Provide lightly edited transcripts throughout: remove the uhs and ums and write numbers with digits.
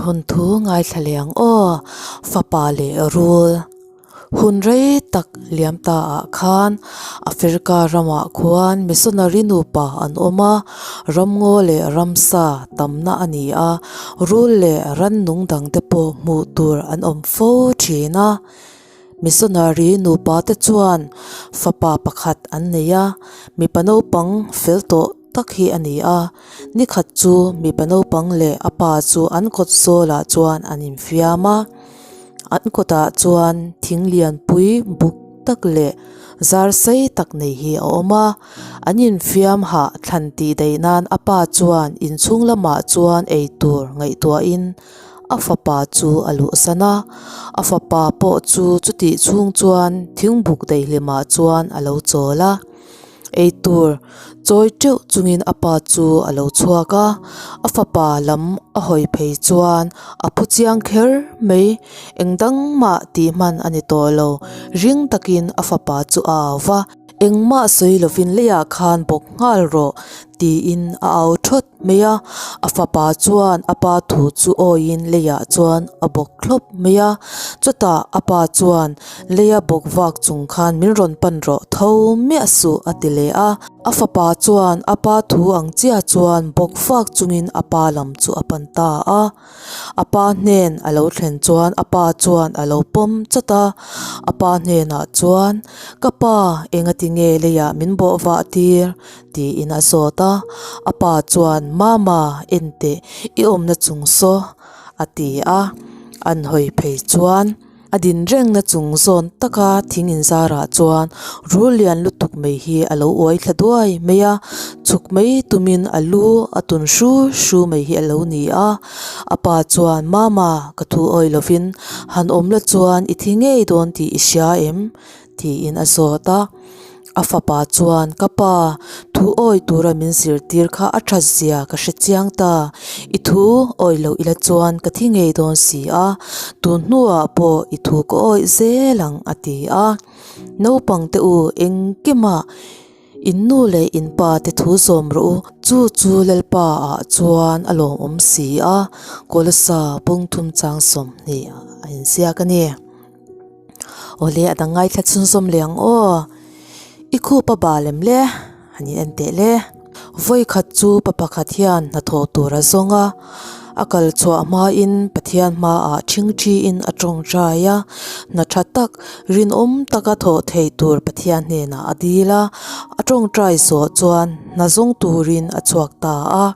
Thawnthu ngaithla leh ang aw, fapa leh rul. Hun rei tak liam ta ah khan Africa ramah khuan missionary nupa an awm a, ramngaw leh ramsa tamna a ni a, rul leh rannung dangte pawh hmuh tur an awm fo thin a. Missionary nupa te chuan fapa pakhat an nei a, mipa naupang fel tawh tak hi a ni a, nikhat chu mipa naupang leh a pa chu an kawt zawlah chuan an infiam a, an kawtah chuan thing lianpui buk tak leh zar sei tak nei hi a awm a, an infiam hah thlan tih daih nan a pa chuan inchhung lamah chuan eitur ngaihtuahin a fapa chu a luhsan a, a fapa pawh chu chutih chhung chuan thingbuk daihlimah chuan a lo chawl a. Eitur chawi teuh chungin a pa chu a lo chhuak a, a fapa lam a hawi phei chuan a phu chiang kher mai. Eng dang mah tih hman a ni tawh lo, ring takin a fapa chu a au va. Engmah sawi lovin leiah khan bawk nghal rawh tiin a au thawt mai a, a fapa chuan a pa thu chu awiin leiah chuan a bawk thlawp mai a, chutah a pa chuan leia bawk vak chung khan min rawn pan rawh tho miah suh a ti leh a, a fapa chuan a pa thu ang chiah chuan bawk vak chungin a pa lam chu a pan ta a. A pa hnen a lo thlen chuan a pa chuan a lo pawm chat a, a pa hnenah chuan, Ka pa, engati nge leiah min bawh vah tir? tiin a zawt a. A pa chuan, Mama, en teh, i awmna chung saw, a ti a. An hawi phei chuan. A din rengna chung zawn taka thing inzarah chuan rul lian lutuk mai hi a lo uai thla duai mai a, chhuk mai tumin a lu a tun hru hru mai hi a lo ni a. A pa chuan, Mama, ka thu awi lovin han awm la chuan i thi ngei dawn tih i hria em? tiin a zawt a. A fapa chuan, Ka pa, thu awi tura min zirtir kha a that zia ka hre chiang ta. I thu awi loh ila chuan ka thi ngei dawn si a, tun hnuah pawh i thu ka awih zel ang, a ti a. Naupang te u, engkimah in nu leh in pa te thu zawm rawh u, chu chu Lalpa ah chuan a lawmawm si a, Kolosa bungthum chang 20 a inziak a ni. Awle a dang ngaithla chhunzawm leh ang aw. I khup a bal em le? Han in en teh le. Vawi khat chu pa pakhat hian hnathawh tur a zawng a, a kal chhuah hmain Pathian hmaah thingthiin a tawngtai a, hna tha tak, rinawm taka thawh theih tur Pathian hnenah a dil a, a tawngtai zawh chuan hna zawng turin a chhuak ta a.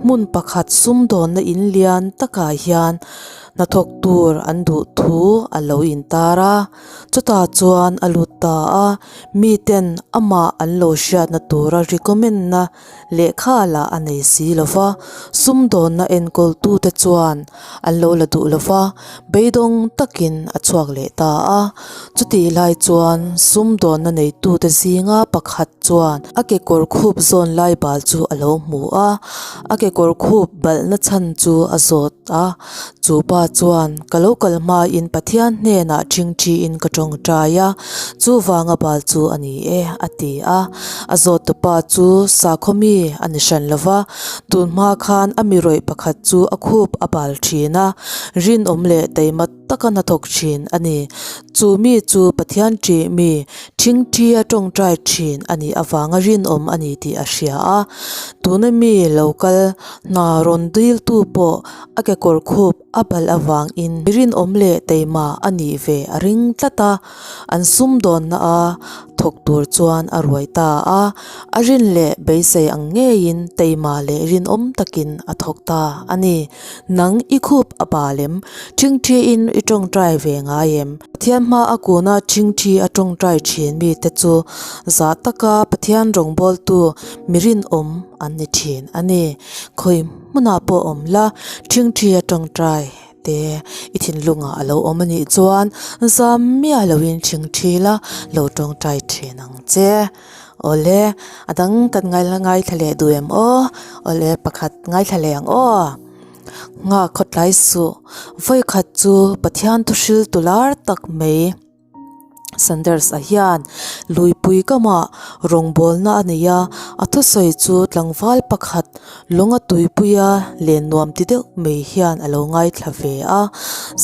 Hmun pakhat sumdawnna in lian takah hian hnathawk tur an duh thu a lo intar a, chutah chuan a lut ta a, miten amah an lo hriatna tura recommend na lehkha lah a nei si lo va, sumdawnna enkawl tute chuan an lo la duh lo va, beidawng takin a chhuak leh ta a, chutih lai chuan sumdawnna neitute zinga pakhat chuan a kekawr khup zawn lai bal chu a lo hmu a, a kekawr khup balhna chhan chu a zawt a, chu pa chuan ka lo kal hmain Pathian hnenah thingthiin ka tawngtai a, chuvanga bal chu a ni e a ti a, a zawt tupa chu sakhaw mi a ni hran lo va, tun hma khan a mi rawih pakhat chu a khup a bal thin a, rinawm leh taima taka hnathawk thin a ni. Chu mi chu Pathian ṭih mi, ṭhingṭhia ṭawngṭai ṭhin a nih avanga rinawm a ni tih a hria a. Tuna mi lo kal hna rawn diltu pawh a kekawr khup a balh avangin rinawm leh teima a nih ve a ring tlat a. An sumdawnna a thawk tur chuan a ruai ta a, a rin leh beisei ang ngeiin teima leh rinawm takin a thawk ta a ni. Nang i khup a bal em? Ṭhingṭhiin i ṭawngṭai ve ngai em? Pathian hma a kuna ṭhingṭhi a ṭawngṭai ṭhin mite chu zah taka Pathian rawngbawltu mi rinawm an ni ṭhin a ni. Khawi hmunah pawh awm la, ṭhingṭhi a ṭawngṭai te i thinlungah a lo awm a nih chuan zam miah loin ṭhingṭhi la, lo ṭawngṭai ṭhin ang che. Awle, a dang kan ngaithla leh duh em aw? Awle, pakhat ngaithla leh ang aw? Nghak khawtlai suh, vawikhat chu Pathian thuhriltu lar tak mai. Sanders-a hian luipui kamah rawngbawlna a nei a, a thusawi chu tlangval pakhat lawnga tuipuia len nuam ti deuh mai hian a lo ngaithla ve a.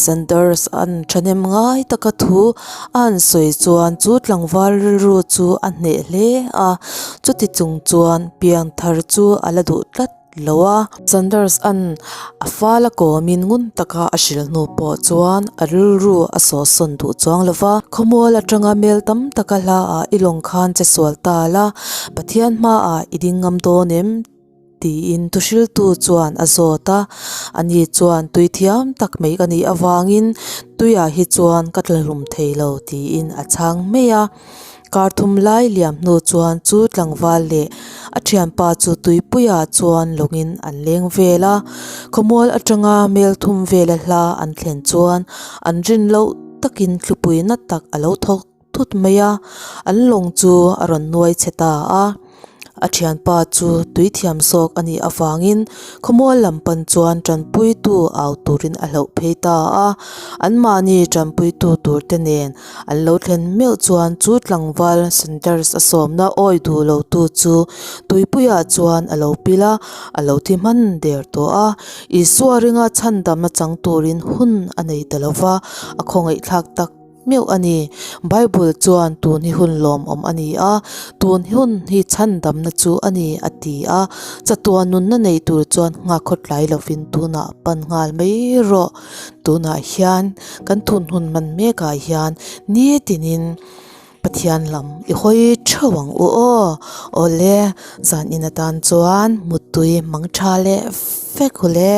Sanders-a'n thahnem ngai taka thu a han sawi chuan chu tlangval rilru chu a hneh hle a, chuti chung chuan piangthar chu a la duh tlat lo a. Sanders-a'n a fal a kawmin ngun taka a hrilh hnu pawh chuan a rilru a sawhsawn duh chuang lo va. Khawmual atanga mel tam taka hla ah i lawng khan che sual ta la, Pathian hmaah i ding ngam dawn em? tiin thuhriltu chuan a zawt a. Ani chuan tui thiam tak mai ka nih avangin tuiah hi chuan ka tla hlum thei lo tiin a chhang mai a. Kar thum lai liam hnu chuan chu tlangval leh a thianpa chu tuipuiah chuan lawngin an leng vel a, khawmual atanga mel thum vela hla an thlen chuan an rin loh takin thlupui na tak a lo thawk thut mai a, an lawng chu a rawn nuai chhe ta a. A thianpa chu tui thiam zawk a nih avangin khawmual lam pan chuan tanpuitu au turin a hlauh phei ta a, anmahni tanpuitu tur te nen an lo thlen meuh chuan chu tlangval Sanders a sawmna awi duh lo tu chu tuipuiah chuan a lo pil a, a lo thi hman der tawh a. Isua ringa chhandamna chang turin hun a nei ta lo va, a khawngaihthlak tak. Meuh a ni. Bible chuan tun hi hun lawmawm a ni a, tun hun hi chhandamna chu a ni a ti a. Chatuan nunna nei tur chuan nghakhaw tlai lovin tunah pan nghal mai rawh. Tunah hian kan thun hun hman mekah hian nitinin Pathian lam i hawi theuh ang u aw. Awle, zan in atan chuan muttui mang tha leh fek ule.